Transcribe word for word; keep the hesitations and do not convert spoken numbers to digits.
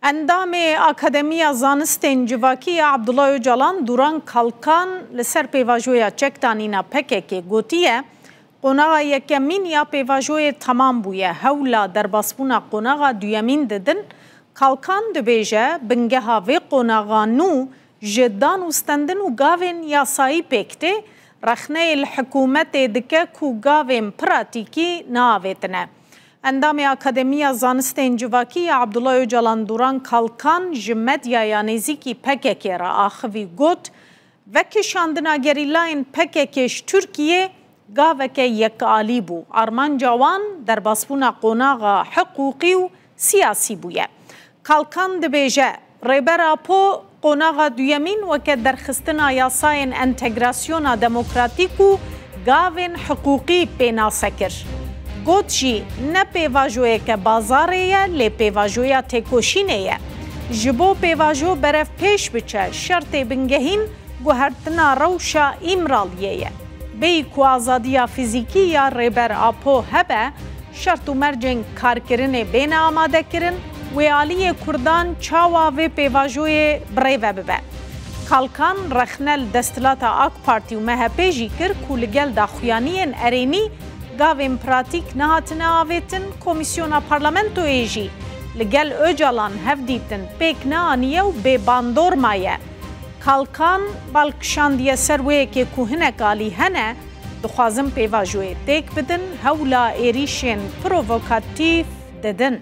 Endamê Akademiya Zanistên Civakî ya Abdullah Ocalan Duran Kalkan li ser pêvajoya çekdanîna P K K gotiye, qonaxa yekemîn ya pêvajoyê temam bûye, hewla derbasbûna qonaxa duyemîn didin. Kalkan dibêje, bingeha vê qonaxa nû ji dan û stendin û gavên yasayî pêk tê, rexneyê li hikûmetê dike ku gavên pratîkî naavêtine. Endamê Akademiya Zanistên Civakî ya Abdullah Ocalan Duran Kalkan ji medyaya nêzîkî P K K re axivî got, vekişandina gerîlayên P K K ji Tirkiyê gaveke yekalî bû. Armanca wan derbasbûna qonaxa hiqûqî û siyasî bûye. Kalkan dibêje, Rêber Apo qonaxa duyemîn weke derxistina yasayên entegrasyona demokratîk û gavên hiqûqî pênase kir. Got jî, ne pêvajoyeke bazarê ye, lê pêvajoya têkoşînê ye. Ji bo pêvajo berev pêş biçe, şertê bingehîn guhertina rewşa Îmraliyê ye. Bêyî ku azadiya fîzîkî ya Rêber Apo hebe, şert û mercên karkirinê bêne amadekirin, wê aliyê Kurdan çawa vê pêvajoyê birêve bibe. Kalkan rexne li desthilata AK Partî û M H P jî kir ku li gel daxuyaniyên erênî gavên pratîk nehatine avêtin, Komîsyona Parlamentoyê jî li gel Ocalan hevdîtin pêk neaniye û bê bandor maye. Kalkan bal kişandiye ser wê yekê ku hinek alî hene, dixwazin pêvajoyê têk bidin, hewla êrîşên provokatîf didin.